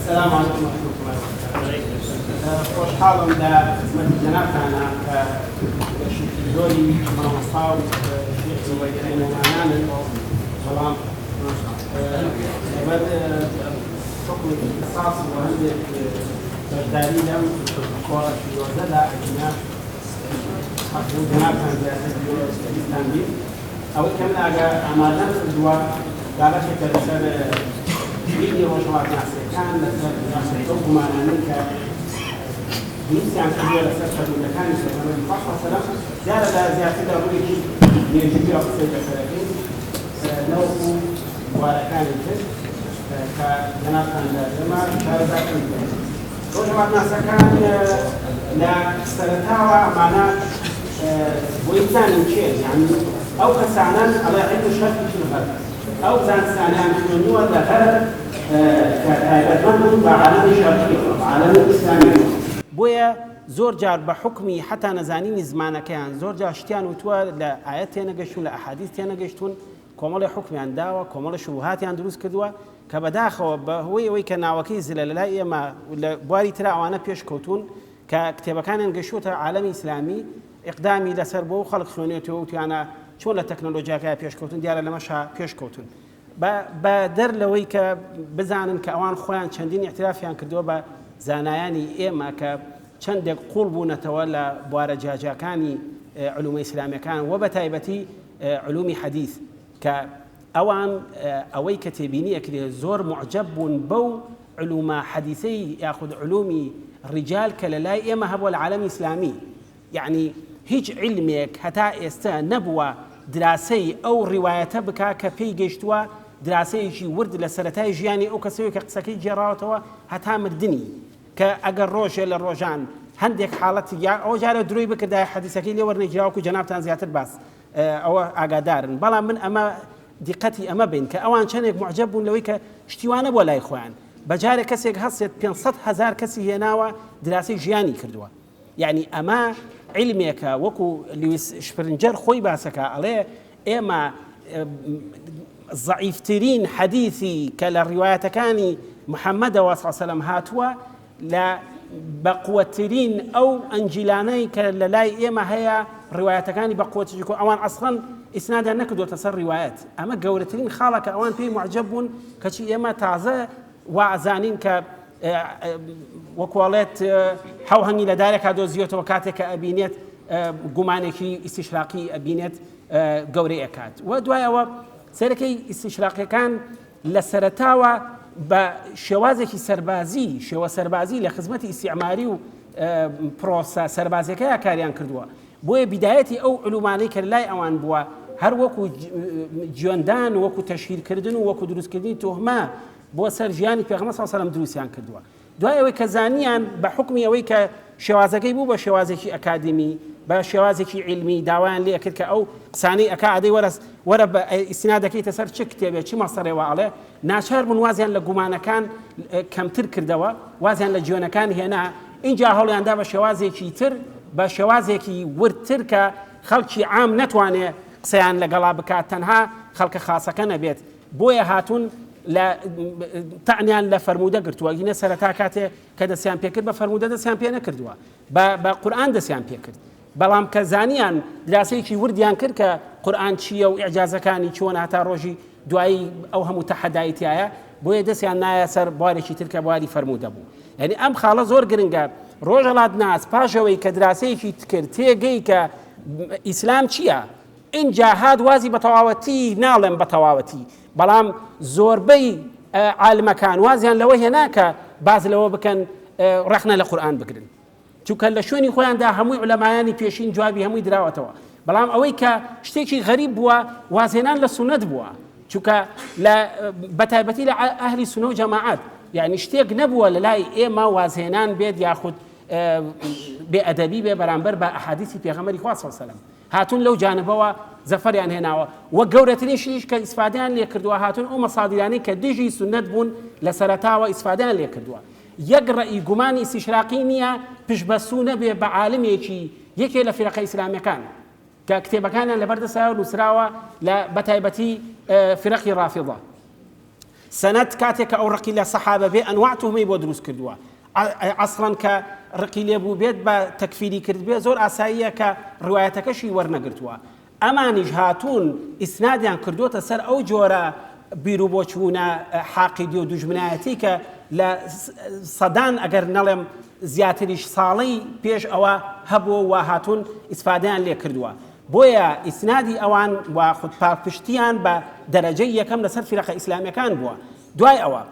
السلام علیکم و رحمة الله وبرکاته خۆشحاڵم لە خزمەتی جەنابتانە کە بەشێکی زۆری مامۆستا و شێخی ڕێنمانانن بەڵام لەبەر حوکمی اختصاص و هەندێک بەشداری لەم کۆڕە پیرۆزەدا ئەگینا حەق بوو جەنابتان زیاتر گوێ بین. ئەوەی کە من ئاگا ئامادەم کردووە بابەتێکە لەسەر دینی ڕۆژهەڵاتناسیەکان، لەسەر ئەو گومانانەی کە دروستیان کردووە لەسەر فەرموودەکانی پێغەمبەری خوا صلی الله علیه و سلم. دیارە لە زیاتر لە ڕوویەکی مێژوویەوە قسەی لەسەر ئەکەین نەوەکو بوارەکانی تر کە جەنابتان لە ئێمە شارەزاترن. ڕۆژهەڵاتناسەکان لە سەرەتاوە ئەمانە بۆی بزانین کێن، یانی ئەو کەسانەن ئەڵێ علم الشرق فی الغرب، ئەو زانستانەیان خوێندووە لە غەرب کە تایبەتمەند بوون بە عالەمی شەرقیەوە، بە عالەمی ئیسلامیەوە. بۆیە زۆر جار بە حوکمی حەتا نەزانینی زمانەکەیان زۆر جار شتیان وتووە لە ئایەت تێنەگەشتوون، لە ئەحادیس تێنەگەشتوون، کۆمەڵێ حوکمیان داوە، کۆمەڵێ شوبوهاتیان دروست کردووە کە بەداخەوە بە هۆی ئەوەی کە ناوەکەی زلە لە لای ئێمە لە بواری ترا ئەوانە پێش کەوتوون کە کتێبەکانیان گەشتووەتە عالەمی ئیسلامی ئیقدامی لەسەر بووە و خەڵک خوێنێتەوە و وتویانە چۆن لە تەکنەلۆجیاکە پێشکەوتون دیارە لەمەشا پێشکەوتون بە بە دەر لەوەی کە بزانن کە ئەوان خۆیان چەندین ئیعترافیان کردووە بە زانایانی ئێمە کە چەندێک قوڵ بوونەتەوە لە بوارە جیاجیاکانی علومە ئیسلامیەکان و بە تایبەتی علومی حەدیث کە ئەوان ئەوەی کە تێبینی ئەکرێ زۆر موعجەب بوون بەو علومە حەدیثەی یاخود علومی ڕیجال کە لە لای ئێمە هەبووە لە عالەمی ئیسلامی یەعنی هیچ عیلمێک هەتا ئێستە نەبووە دراسەی ئەو ڕیوایەتە بکا کە پێی گەیشتووە دراسەیەکی ورد لە سەرەتای ژیانی ئەو کەسەوەی کە قسەکەی گێڕاوەتەوە هەتا مردنی کە ئەگەر ڕۆژێ لە ڕۆژان هەندێک حاڵەتی یا ئەو جارە درۆی بکردایە حەدیسەکەی لێ وەرنەگیرا وەکو جەنابتان زیاتر باس ئەوە ئاگادارن بەڵام من ئەمە دیقەتی ئەمە بین کە ئەوان چەندێک معجب بوون لەوەی کە شتی وا نەبووە لای خۆیان بە جارێک کەسێک هەستێت 500 هەزار کەسی هێناوە دراسەی ژیانی کردووە یعنی ئەمە عیلمێکە وەکو لویس شپرنجەر خۆی باسەکە ئەڵێ ئێمە زەعیفترین حەدیثی کە لە ڕیوایەتەکانی محەممەدەوە صلی الله علیه و سلم هاتووە لە بەقوەترین ئەو ئەنجیلانەی کە لە لای ئێمە هەیە ڕیوایەتەکانی بە قوەتیش کو ئەوان ئەسڵەن ئیسنادیان نەکردووەتە سەر ڕیوایەت ئەمە گەورەترین خاڵە کە ئەوان پێی معجب بوون کەچی ئێمە تازە وا ئەزانین کە وەکوڵێت حەو هەنگی لە دارێکا دۆزیەتەوە کاتێک کە ئەبینێت گومانێکی ئیسیشراقی ئەبینێت گەورەی ئەکات و دوایەوە سەرەکەی ئیسیشراقیەکان لە سەرەتاوە بە شێوازێکی سەربازی، شێوە سەربازی لە خزمەتی ئیستیعماری و پرۆسە سەربازیەکەیا کاریان کردووە. بۆیە بیدایەتی ئەو علومانەی کە لای ئەوان بووە هەر وەکو جوێندان و وەکو تەشهیرکردن و وەکو دروستکردنی توهمە بۆ سەر ژیانی پێغەمبەر صلی الله علیه و سلم دروستیان کردووە. دوای ئەوەی کە زانیان بە حوکمی ئەوەی کە شێوازەکەی بوو بە شێوازێکی ئەکادیمی بە شێوازێکی عیلمی داوایان لێ ئەکرد کە ئەو قسانەی ئەکا ئەدەی وەرە وەرە بە ئیستیناد دەکەیتە سەر چ کتێبێ چ مەسەرێ وا ئەڵێ ناچار بوون وازیان لە گومانەکان کەمتر کردەوە وازیان لە جوێنەکان هێنا ئینجا هەوڵیان دا بە شێوازێکی تر بە شێوازێکی وردتر کە خەڵکی عام نەتوانێ قسەیان لەگەڵا بکات تەنها خەڵکە خاسەکە نەبێت بۆیە هاتوون لە تەعنیان لە فەرموودە گرتووە گینە سەرەتا کاتێ کە دەستیان پێکرد بە فەرموودە دەستیان پێ نەکردووە بە قورئان دەستیان پێکرد بەڵام کە زانیان دراسەیەکی وردیان کرد کە قورئان چییە و ئیعجازەکانی چۆن هەتا ڕۆژی دوایی ئەو هەموو تەحەدای تایە بۆیە دەستیان نایە سەر بوارێکی تر کە بواری فەرموودە بوو یعنی ئەم خاڵە زۆر گرنگە ڕۆژهەڵات ناس پاشەوەی کە دراسەیەکی کرد تێگەی کە ئیسلام چییە ئینجا هات وازی بە تەواوەتی ناڵێم بە تەواوەتی بەڵام زۆربەی عالمەکان وازیان لەوە هێنا کە باز لەوە بکەن ڕەخنە لە قورئان بگرن چونکە لە شوێنی خۆیاندا هەمووی علەمایانی پێشین جوابی هەمووی دراوەتەوە بەڵام ئەوەی کە شتێکی غەریب بووە وازهێنان لە سونەت بووە. چونکە لە بەتایبەتی لە ئەهلی سونە و جەماعەت یعنی شتێک نەبووە لە لای ئێمە وازهێنان بێت یاخود بێ ئەدەبی بێ بەرامبەر بە ئەحادیسی پێغەمبەری خوا صلی الله هاتون لەو جانبەوە زەفەریان هێناوە و گەورەترین شتیش کە ئیسفادەیان لێکردووە هاتون ئەو مەسادیرانەی کە دژی سوننەت بوون لە سەرەتاوە ئیسفادەیان لێکردووە یەک ڕەئی گومانی ئیستیشراقی نییە پشتبەستوو نەبێ بە عالمێکی یەکێ لە فیرەقە ئیسلامیەکان کە کتێبەکانیان لەبەر دەستایە و نووسراوە لە بەتایبەتی فرەقی ڕافیضە سەنەد کاتێک کە ئەو ڕقی لە سەحابە بێ ئەنواع توهمەی بۆ دروست کردووە ئەسڵەن کە ڕقی لێ بوو بێت بە تەکفیری کرد بێ زۆر ئاساییە کە ڕوایەتەکەشی وەرنەگرتووە ئەمانیش هاتوون ئیسنادیان کردووەتە سەر ئەو جۆرە بیروبۆچوونە حاقیدی و دوژمنایەتی کە لە سەدان ئەگەر نەڵێم زیاتریش ساڵەی پێش ئەوە هەبووە و هاتوون ئیسفادەیان لێ کردووە بۆیە ئیسنادی ئەوان و خود پاڵپشتیان بە دەرەجەی یەکەم لەسەر فیرەقە ئیسلامیەکان بووە دوای ئەوە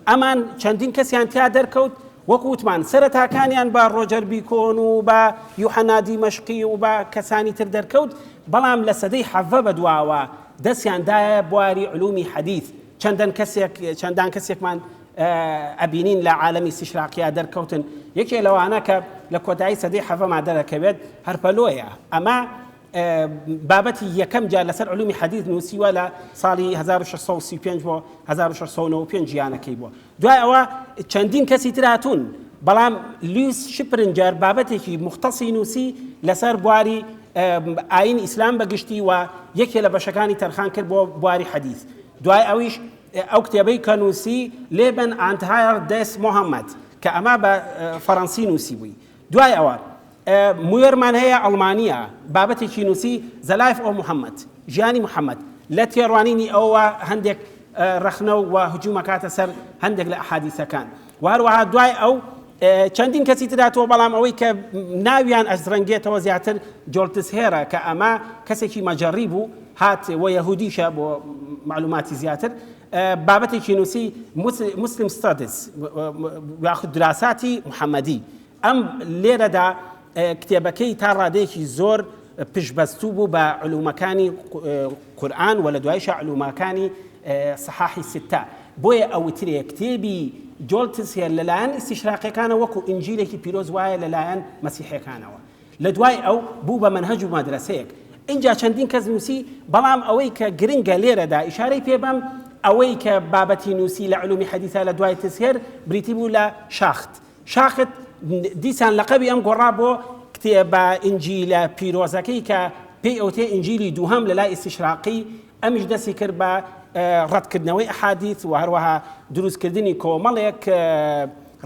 ئەمان چەندین کەسیان تیا دەرکەوت وەکو وتمان سەرەتاکانیان بە ڕۆجەر بیکۆن و بە یوحەنا دیمەشقی و بە کەسانی تر دەرکەوت بەڵام لە سەدەی حەڤە بەدواوە دەستیان دایە بواری علومی حەدیث چەندەن کەسێک چەندان کەسێکمان ئەبینین لە عالەمی ئیستیشراقیا دەرکەوتن یەکێ لەوانە کە لە کۆتایی سەدەی حەڤەما دەرەکەوێت هەرپەلۆیە ئەمە بابەتی یەکەم جار لەسەر علومی حەدیث نووسیوە لە ساڵی 1635 بۆ 1695 ژیانەکەی بووە دوای ئەوە چەندین کەسی تر هاتوون بەڵام لویس شپرنجەر بابەتێکی مختصی نووسی لەسەر بواری ئاین ئیسلام بەگشتی و یەکێ لە بەشەکانی تەرخان کرد بۆ بواری حەدیث دوای ئەویش ئەو کتێبەی کە نووسی Leben und Lehre des Mohammed کە ئەمە بە فەڕەنسی نووسی بووی دوای ئەوە مویەرمان هەیە ئەڵمانییە بابەتێکی نووسی The Life of Muhammad ژیانی محەممەد لە تێڕوانینی ئەوە هەندێک ڕەخنە و هجوومەکاتە سەر هەندێک لە ئەحادیسەکان و هەروەها دوای ئەو چەندین کەسی تراتەوە بەڵام ئەوەی کە ناویان ئەزرەنگێتەوە زیاتر جۆلتس هێرە کە ئەمە کەسێکی مەجەڕی بوو هات و یەهودیشە بۆ معلوماتی زیاتر بابەتێکی نووسی Muslim Studies یاخود دراساتی محەممەدی ئەم لێرەدا کتێبەکەی تا ڕادەیەکی زۆر پشتبەستوو بوو بە علومەکانی قورئان و لە دوایشە علومەکانی صحاحی ستە بۆیە ئەوترێ کتێبی جۆلتس هێر لەلایەن ئیستیشراقیەکانە وەکو ئینجیلێکی پیرۆز وایە لەلایەن مەسیحیەکانەوە لە دوای ئەو بوو بە مەنهەج و مەدرەسەیەک ئینجا چەندین کەس نووسی بەڵام ئەوەی کە گرنگە لێرەدا ئیشارەی پێ بەم ئەوەی کە بابەتی نووسی لە علومی حەدیثا لە دوای تسهێر بریتی بوو لە شاخت شاخت دیسان لەقەبی ئەم گۆڕا بۆ کتێبە ئینجیلە پیرۆزەکەی کە پێی ئەوتێ ئینجیلی دووهەم لە لای ئیستیشراقی ئەمیش دەستی کرد بە ڕەتکردنەوەی ئەحادیث و هەروەها دروستکردنی کۆمەڵێک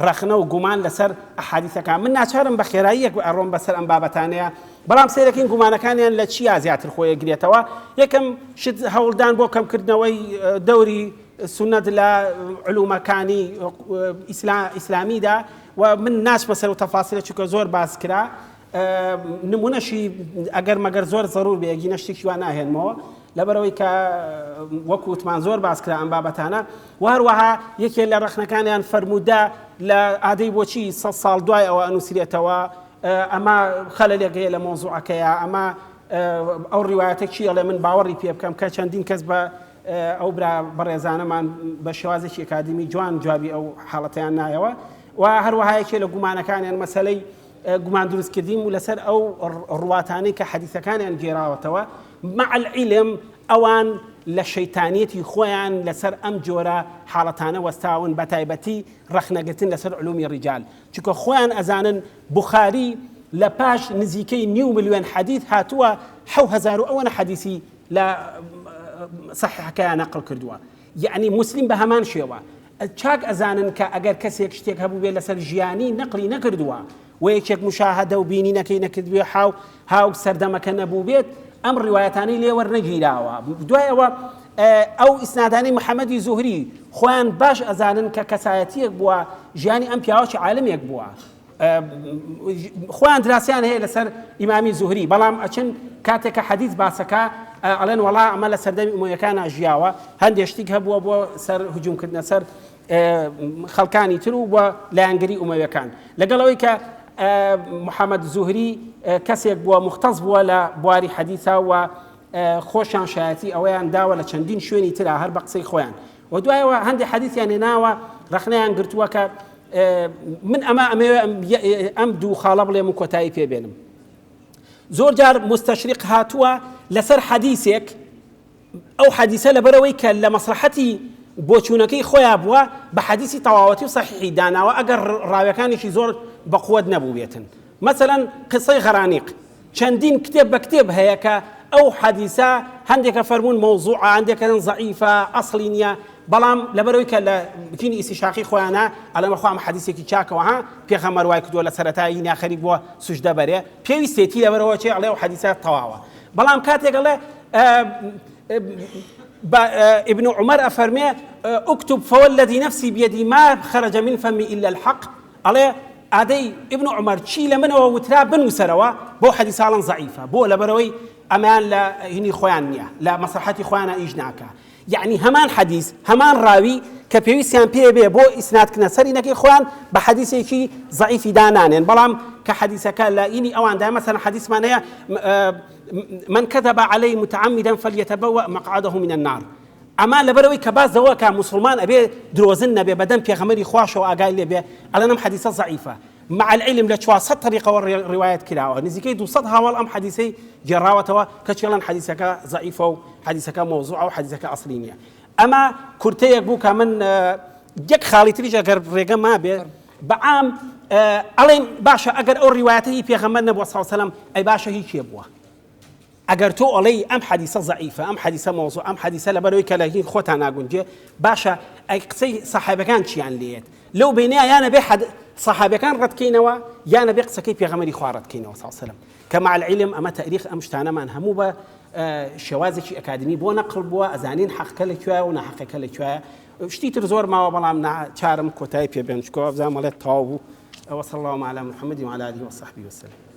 ڕەخنە و گومان لەسەر ئەحادیثەکان من ناچارم بە خێراییەک ئەڕۆم بەسەر ئەم بابەتانەیە بەڵام سەیرەکەین گومانەکانیان لە چیا زیاتر خۆی گرێتەوە یەکەم شت هەوڵدان بۆ کەمکردنەوەی دەوری سوننەت لە علومەکانی ئیسلامیدا و من ناچمە سەر و تەفاسیلە چونکە زۆر باس کرا نمونەشی ئەگەر مەگەر زۆر زەرور بێ گینە شتێکی وا ناهێنمەوە لەبەرەوەی کە وەکو وتمان زۆر باس کرا ئەم بابەتانە و هەروەها یەکێ لە ڕەخنەکانیان فەرموودە لە ئادەی بۆچی سە ساڵ دوای ئەوە ئەنووسرێتەوە ئەمە خەلەلێک هەیە لە مۆزوعەکەیە ئەمە ئەو ڕیوایەتە کی ئەڵێ من باوەڕی پێ بکەم کە چەندین کەس بە ئەو برا بەڕێزانەمان بە شێوازێکی ئەکادیمی جوان جوابی ئەو حاڵەتەیان نایەوە و هەروەها یەکێ لە گومانەکانیان مەسەلەی گومان دروستکردین و لەسەر ئەو ڕواتانەی کە حەدیثەکانیان گێراوەتەوە مع العلم ئەوان لە شەیتانیەتی خۆیان لەسەر ئەم جۆرە حاڵەتانە وەستاون بە تایبەتی ڕەخنەگرتن لەسەر علومی ڕیجال چونکە خۆیان ئەزانن بوخاری لە پاش نزیکەی نیو ملیۆن حەدیث هاتووە 7000 و ئەوەنە حەدیثی لە سەحیحەکەیا نەقڵ کردووە یەعنی موسلیم بە هەمان شێوە چاک ئەزانن کە ئەگەر کەسێک شتێک هەبووبێ لەسەر ژیانی نەقلی نەکردووە و یەکێک مشاهدە و بینینەکەی نەکردوێ حاو هاو سەردەمەکە نەبووبێت ئەم ڕیوایەتانەی لێ وەرنەگیراوە دوای ئەوە ئەو ئیسنادانەی محەممەدی زوهری خۆیان باش ئەزانن کە کەسایەتیەک بووە ژیانی ئەم پیاوەی عالمێک بووە خۆیان دراسیان هەیە لەسەر ئیمامی زوهری بەڵام ئەچن کاتێک کە حەدیث باسەکە ئەڵێن وەڵا ئەمە لە سەردەمی ئومەیەکانە ژیاوە هەندێک شتیک هەبووە بۆ سەر هجوومکردنە سەر خەڵکانی تر و بۆ لایەنگری ئومەویەکان لەگەڵ ئەوەی کە محەممەد زوهری کەسێک بووە مختص بووە لە بواری حەدیثا و خۆشیان شایەتی ئەوەیان داوە لە چەندین شوێنی ترا هەر بە قسەی خۆیان و دوایەوە هەندێک حەدیثیان هێناوە ڕەخنەیان گرتووە کە من ئەمە ئەمەوێ ئەم دوو خاڵە بڵێم و کۆتایی پێبێنم زۆر جار مستەشریق هاتووە لەسەر حەدیسێک ئەو حەدیسە لەبەرئەوەی کە لە مەسڵەحەتی بۆچوونەکەی خۆیا بووە بە حەدیسی تەواوەتی و سەحیحی داناوە ئەگەر ڕاویەکانیشی زۆر بە قوت نەبووبێتن مەسەلەن قسەی غەرانیق چەندین کتێب بە کتێب هەیە کە ئەو حەدیسە هەندێکە فەرموون مەوزوعە هەندێکە زەعیفە ئەسڵی نییە بەڵام لەبەرەوەی کە لە بکینی ئیسیشاقی خۆیانە ئەڵێن بەخوا ئەمە حەدیسێکی چاکەوە ها پێغەمبەر وای کردووە لە سەرەتایی ناخەریک بووە سوجدە بەرێ پێویستێتی لەبەرەوە چێ ئەڵێ ئەو حەدیسە تەواوە بەڵام کاتێک ئەڵێ ابن عمر ئەفەرمێ اكتب فوالذي نفسي بيدي ما خرج من فمي إلا الحق ئەڵێ ئادەی ابن عمر چی لە منەوە وترا بنووسەرەوە بۆ حەدیساڵن زەعیفە بۆ لەبەرەوەی ئەمان لە هینی خۆیان نییە لە مەسرحەتی خۆیانە ئیش ناکە یەعنی هەمان حەدیس هەمان ڕاوی کە پێویستیان پێ بێ بۆ ئیسنادکردنە سەرینەکەی خۆیان بە حەدیسێکی زەعیفی دانانێن بەڵام کە حەدیسەکە لە ئینی ئەواندا مەسەلەن حەدیسمان هەیە من كذب علي متعمدا فليتبوأ مقعده من النار ئەما لەبەرەوەی کە باس لەوە کە موسڵمان ئەبێ درۆزن نەبێ بەدەم پێغەمبەری خواشەوە ئاگای لێ بێ ئەڵێن ئەم حەدیسە زەعیفە مع العلم لە 400 طریقەوە ڕیوایەت کراوە نزیکەی 200 هاوەڵ ئەم حەدیسەی گێڕاوەتەوە کەچی ئەڵێن حەدیسەکە زەعیفە و حەدیسەکە مەوزوعە و حەدیسەکە ئەسڵی نییە ئەمە کورتەیەک بوو کە من یەک خاڵی تریش ئەگەر ڕێگە مابێ بەعام ئەڵێن باشە ئەگەر ئەو ڕیوایەتە هی پێغەمبەر نەبووە صلی الله علیه و سلم ئەی باشە هی کێ بووە ئەگەر تۆ ئەڵێی ئەم حەدیسە زەعیفە، ئەم حەدیسە مەوزوعە، ئەم حەدیسە لەبەرئەوەی کە لە هین خۆتان ناگونجێ، باشە ئەی قسەی سەحابەکان چیان لێیەت؟ لەو بەینەیا یان ئەبێ حەد سەحابەکان ڕەت کەینەوە یان ئەبێ قسەکەی پێغەمبەری خوا ڕەت کەینەوە صلی الله علیه و سلم کە مع العلم ئەمە تەئریخ ئەم شتانەمان هەموو بە شێوازێکی ئەکادمی بۆ نەقڵ بووە ئەزانین حەقەکە لە کوێیە و ناحەقەکە لە کوێیە شتی تر زۆر ماوە بەڵام ناچارم کۆتایی پێ بێنم چونکە وابزانم ئەڵێت تەواو بوو وصلی اللهم علی محمد وعلی آله وصحبه وسلم.